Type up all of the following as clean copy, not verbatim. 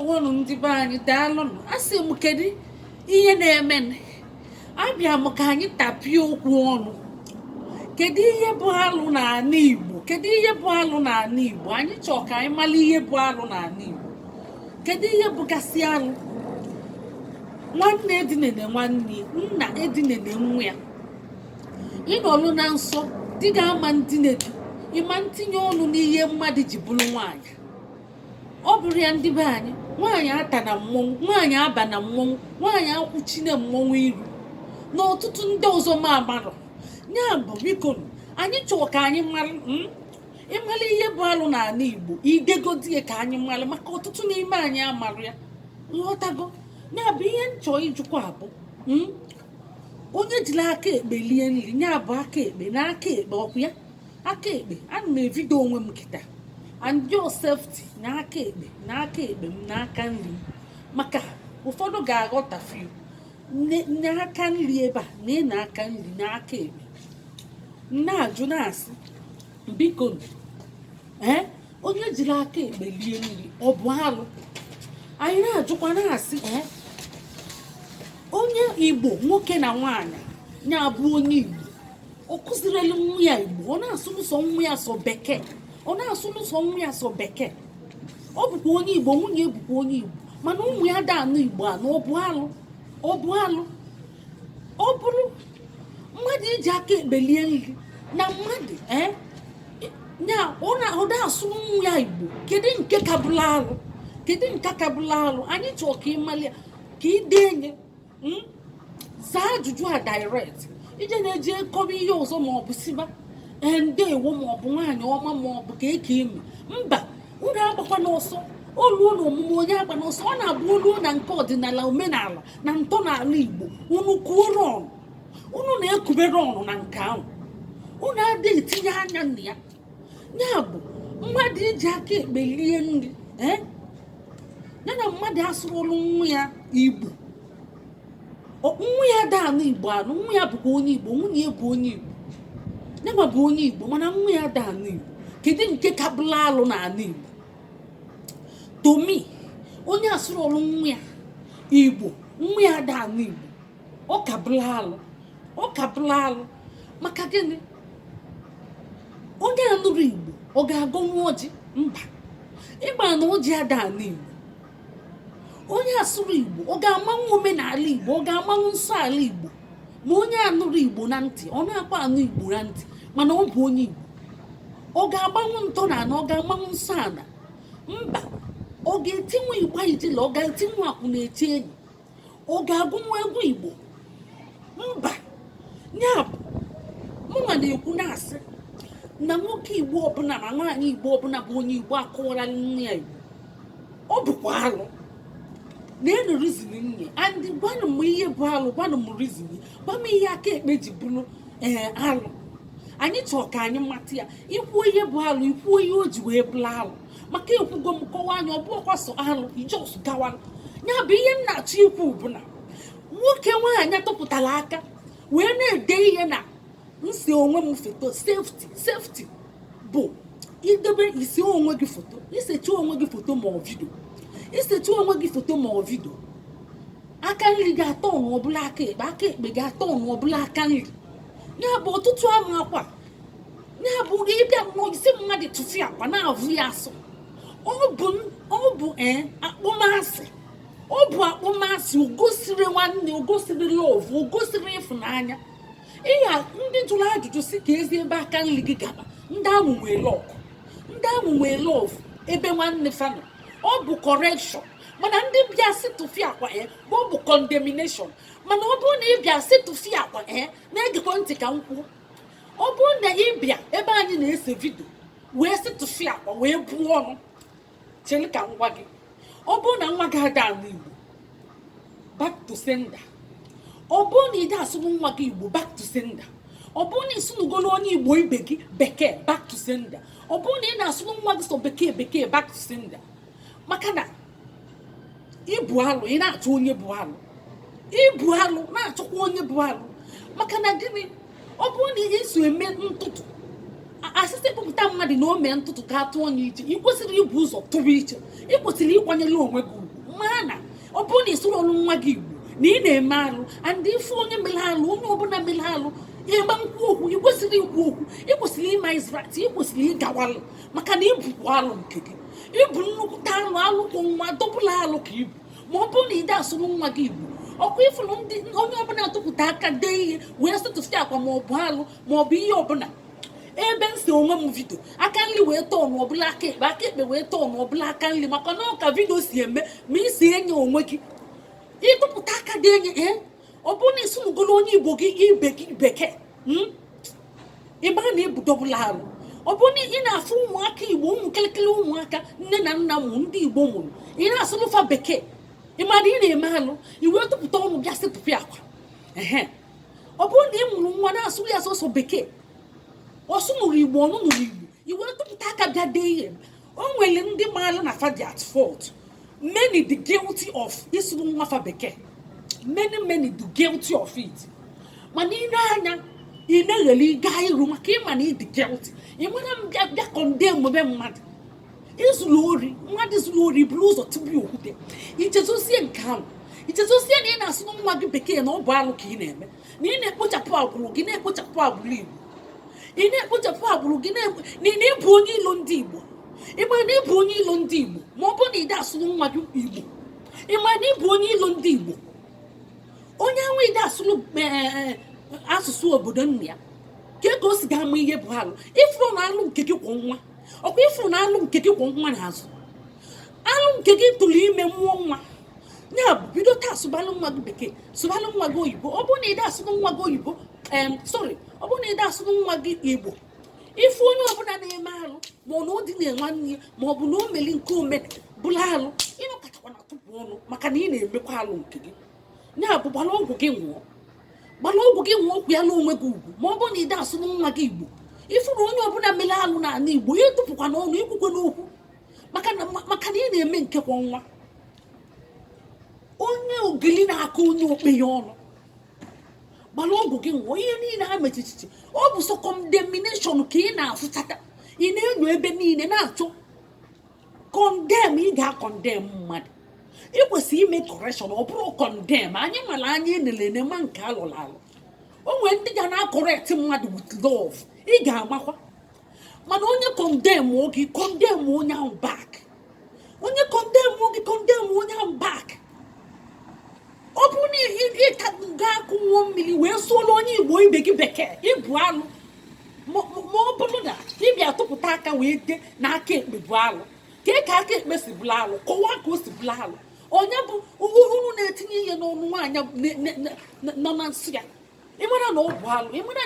Ndewonụ, ndị be anyị, daalụnụ. Asị m, kedu ihe na-eme? Abịa m ka anyị tapie okwu ọnụ. Kedu ihe bụ alụ n'ala Igbo? Kedu ihe bụ alụ n'ala Igbo? Anyị chọọ ka anyị mara ihe bụ alụ n'ala Igbo. Kedu ihe bụgasị alụ? Nwanne edinene nwanne, nna edinene nwa ya. Ịnọlụ na nsọ di ga-ama ndine gị, ịma ntinye ọnụ n'ihe mmadụ ji bụrụ nwaanyị. Ọ bụrụ ya, ndị be anyị, nwaanyị ata na mmọnwụ, nwaanyị aba na mmọnwụ, nwaanyị akwụchine mmọnwụ iru, na ọtụtụ ndị ọzọ ma amarọ ya. Bụ biko, anyị chọọ ka anyị mara ịmara ihe bụ alụ n'ala Igbo. Idegodie ka anyị mara, maka ọtụtụ n'ime anyị amarụ ya. Nghọtago? Ya bụ ihe nchọ ịjụkwa bụ onye jiri aka ekpe lie nri, ya bụ aka ekpe na aka ekpe, ọkụ ya aka ekpe. Ana m evido onwe m kịta and your safety na aka ekpe, na aka ekpe m na aka nri m, maka ụfọdụ ga-aghọtafio n'aka nri ebe a na ị na aka nri na aka ekpe. Na-ajụ na-asị, biko, ee, onye jiri aka ekpe lie nri, ọ bụ alụ? Anyị na-ajụkwa na-asị, ee, onye Igbo nwoke na nwaanyị ya-abụ onye Igbo, ọ kụzirila nwa ya Igbo, ọ na-asụ sọ nwa ya sọ Bekee, ọ na-asụ sọ nwa ya sọ Bekee, ọ bụkwa onye Igbo, nwunye bụkwa onye Igbo, mana ụmụ ya da anụ Igbo anụ, ọ bụ alụ? Ọ bụ alụ? Ọ bụrụ mmadụ iji aka ekpe lie nri na mmadụ, ee, ya ọ na-asụ nwa ya Igbo, kedu nke kabụla alụ? Kedu nke kabụla alụ? Anyị chọọ ka ị mali ya, ka ị denye zaa ajụjụ a direct. Ije na-eji kọba ihe ọzọ, ma ọ bụ siba, ee, ndeewo, ma ọ bụ nwaanyị ọma, ma ọ bụ ka eke emi. Mba, unu agbakwa n'ọsọ. Oluo na omume onye agba n'ọsọ, ọ na-abụ oluo na nke ọdịnala, omenala na ntọala Igbo. Unu kuoro ọnụ, unu na-ekubere ọnụ na nke ahụ, unu adịghị etinye anya na ya. Ya bụ mmadụ iji aka ekpe lie nri, ee, ya na mmadụ asụrụlụ nwa ya Igbo, nwa ya da anụ Igbo anụ, nwa ya bụkwa onye Igbo, nwunye ya bụ onye Igbo, yanwa bụ onye Igbo, mana nwa ya da anụ Igbo. Kedu nke kabụla alụ n'ala Igbo? To me, onye asụrụlụ nwa ya Igbo, nwa ya da anụ Igbo, ọ kabụla alụ, ọ kabụla alụ. Maka gịnị? Onye anụrụ Igbo, ọ ga-agọnwu ọjị? Mba. Ịgba na ọjị ada anụ Igbo. Onye asụrụ Igbo, ọ ga-amanwu omenala Igbo? Ọ ga-amanwu nsọ ala Igbo? Ma onye anụrụ Igbo na ntị, ọ na-akwa anụ Igbo na ntị, mana ọ bụ onye Igbo, ọ ga-agbanwu ntọala? Ọ ga-amanwu nsọ ala? Mba. Ọ ga-etinwu igba ijele? Ọ ga-etinwu akwụna eti enyi? Ọ ga-agụnwu egwu Igbo? Mba. Ya bụ mụnwa na-ekwu na-asị na nwoke Igbo ọbụla ma nwaanyị Igbo ọbụla bụ onye Igbo akọwara nne ya Igbo, ọ bụkwa alụ. Na-enu reason nne and gwanụ m ihe bụ alụ, gwanụ m reason, gwa m ihe aka ekpe ji bụrụ, ee, alụ. Anyị chọọ ka anyị mata ya. Ikwuo ihe bụ alụ, ikwuo ihe o ji wee bụrụ alụ, maka ekwugo m kọwa anya, ọ bụrụkwa sọ alụ ijos gawara. Ya bụ ihe m na-achọ ikwu bụ na nwoke nwaanyị tụpụtara aka wee na-ede ihe na nsi onwe m foto. Safety, safety bụ idebe isi onwe gị foto, isecha onwe gị foto ma ọ video, isecha onwe gị foto ma ọ video, aka nri ga-atọ ọnụ ọbụla aka ekpe, aka ekpe ga-atọ ọnụ ọbụla aka nri. Ya bụ ọtụtụ ama akwa. Ya bụ ịbịa mmụọ isi mmadụ tụfịa akwa na-avụ ya asụ. Ọ bụ ee, akpọmasị, ọ bụ akpọmasị. O gosiri nwanne, o gosiri love, o gosiri ịfụnanya. Ịya ndị jụrụ ajụjụ si ka ezi ebe aka nri gị gaba, ndị ahụ nwee love, ndị ahụ nwee love ebe nwanne fanọ. Ọ bụ correction. Mana ndị bịa si tụfịa akwa ya bụ, ọ bụ condemnation. Mana ọ bụrụ na ị bịa si tụfịa akwa ya, na-egekwa ntị ka m kwuo, ọ bụrụ na ị bịa ebe anyị na-ese video wee sị tụfịa akwa wee buo ọnụ, chere ka m gwa gị, ọ bụrụ na nwa gị ada anụ Igbo, back to sender. Ọ bụrụ na ị dị asụrụ nwa gị Igbo, back to sender. Ọ bụrụ na ịsụnugolo onye Igbo ibe gị Bekee, back to sender. Ọ bụrụ na ị na-asụrụ nwa gị sọ Bekee Bekee, back to sender. Maka na ịbụ alụ, ị na-achọ onye bụ alụ, ịbụ alụ na-achọkwa onye bụ alụ. Maka na gịnị? Ọ bụrụ na ị so eme ntụtụ, asịsị kpụpụta mmadụ na o mee ntụtụ ka atụọ onye iche, ị kwesịrị ibu ụzọ tụrụ iche. Ị kwesịrị ịkwanyere onwe gị ugwu. na ọ bụrụ na ị sụrụ ọnụ nwa gị Igbo na ị na-eme alụ. And ife onye mere alụ, onye ọbụla mere alụ, ịgba nkwu okwu, ị kwesịrị ikwu okwu, ị kwesịrị ịma Israel, ị kwesịrị ịgawalụ, maka na ịbụkwa alụ nke gị. Ịbụ nnukwute alụ, alụkwụ nwa double alụ ka ibu, ma ọ bụrụ na ị dị asụrụ nwa gị Igbo. Ọkwa ifụrụ ndị onye ọbụla tụpụta aka dee ihe wee sụtụsị akwa, ma ọ bụ alụ, ma ọ bụ ihe ọbụla ebe m si onwe m video, aka nri wee tọọ n'ọbụla aka ekpe, aka ekpe wee tọọ n'ọbụla aka nri, maka na ọ ka video si eme ma isi enye onwe gị. Ịtụpụta aka dị enye, ee, ọ bụrụ na ịsụnugolo onye Igbo gị ibe gị bekee, ị mara na ịbụ double alụ. Ọ bụrụ na ị na-afụ ụmụaka Igbo, ụmụ kịlịkịlị ụmụaka nne na nna mụ ndị Igbo mụrụ, ị na-asụlụfa bekee, ị mara ị na-eme alụ. I wee tụpụta ọnụ bịa sịtụpụ akwa. Ehe, ọ bụrụ na ị mụrụ nwa na-asụrụ ya sọsọ bekee, ọsụ nụrụ Igbo, ọnụ nụrụ Igbo, i wee tụpụta aka bịa dee ihe, o nwere ndị maara na fa dị at fault. Many dị guilty of ịsụrụ nwa fa bekee. Many, many dị guilty of it. Mana ị na-anya, ị na-eghele ịga iru, maka ịma na ị dị guilty. Ị mara m bịa bịa condemn be mmadụ. Izuru ori, mmadụ zuru ori, buru ụzọ tupu okwute. Ichezosie nke ahụ, ichezosie na ị na-asụ nwa gị bekee na ọ bụ alụ ka ị na-eme, na ị na-ekpochapụ agbụrụ gị, na-ekpochapụ agbụrụ Igbo. Ị na-ekpochapụ agbụrụ gị, na ị na-ebu onye ilo ndị Igbo. Ị ma na ịbụ onye ilo ndị Igbo ma ọ bụrụ na ị dị asụrụ nwa gị Igbo? Ị ma na ịbụ onye ilo ndị Igbo? Onye ahụ ị dị asụrụ asụsụ obodo nna ya, ke ka o si ga-ama ihe bụ alụ? Ifuru na alụ nke gị kwọ nwa, ọkwa ifuru na alụ nke gị kwọ nwa n'azụ, alụ nke gị tụrụ ime mụọ nwa. Ya bụ, bido taa sụbalụ nwa gị bekee, sụbalụ nwa gị oyibo. Ọ bụrụ na ị dị asụrụ nwa gị oyibo, sorry, ọ bụrụ na ị dị asụrụ nwa gị Igbo, ife onye ọbụla na-eme alụ, ma ọ na ọ dị na nwanne ya, ma ọ bụ na o meli nke ome bụrụ alụ, ịnọkọtakwa na tụpụ ọnụ, maka na ị na-emekwa alụ nke gị. Ya bụ, gbara ọgwụ gị nwụọ, gbara ọgwụ gị nwụọ, okwu ya na onwe gị ugwu. Ma ọ bụrụ na ị dị asụrụ nwa gị Igbo, ifuru onye ọbụla mere alụ n'ala Igbo, ịtụpụkwa n'ọnụ, ikwukwe n'okwu, maka na ị na-eme nke kwa nwa. Onye ogili na-akụ onye okpe ya ọnụ, gbara ọgwụ gị nwụọ. Ihe niile ha mechichichi, ọ bụ sọ condemnation ka ị na-afụchata. Ị na-enyo ebe niile na-achọ condemn. Ị ga-acondemn mmadụ, ị kwesịrị ime correction, ọ bụrụ condemn. Anyị mara anya enelene ma nke alụrụ alụ. O nwere ndị ga na-acorrect mmadụ with love, ị ga-amakwa. Mana onye condemn gị, condemn onye ahụ back. Onye condemn gị, condemn onye ahụ back. Ọ bụrụ na ịka gaa kụnwuo mmiri wee sụọla onye Igbo ibe gị bekee, ịbụ alụ. Ma ọ bụrụ na ịbịa tụpụta aka wee dee na aka ekpe bụ alụ, kee ka aka ekpe si bụrụ alụ? Kọwaa ka o si bụrụ alụ. Onye bụ unu na-etinye ihe n'ọnụ nwaanyị nọ na nsọ ya? Ịmara na ọ bụ alụ. Ịmara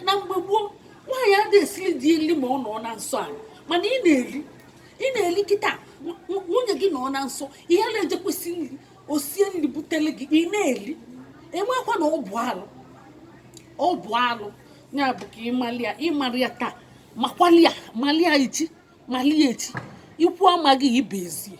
na mgbe gboo, nwaanyị adịghị esiri di nri ma ọ nọ na nsọ anyị. Mana ị na-eri, ị na-eri kịta. Nwunye gị nọ na nsọ, ihe na-ejekwesị nri, o sie nri butere gị, ị na-eri. Enwekwa na ọ bụ alụ, ọ bụ alụ. Ya bụ ka ịmali ya, ịmara ya taa, makwali ya, mali ya echi, mali ya echi. Ikwu amaghị ibe ezie.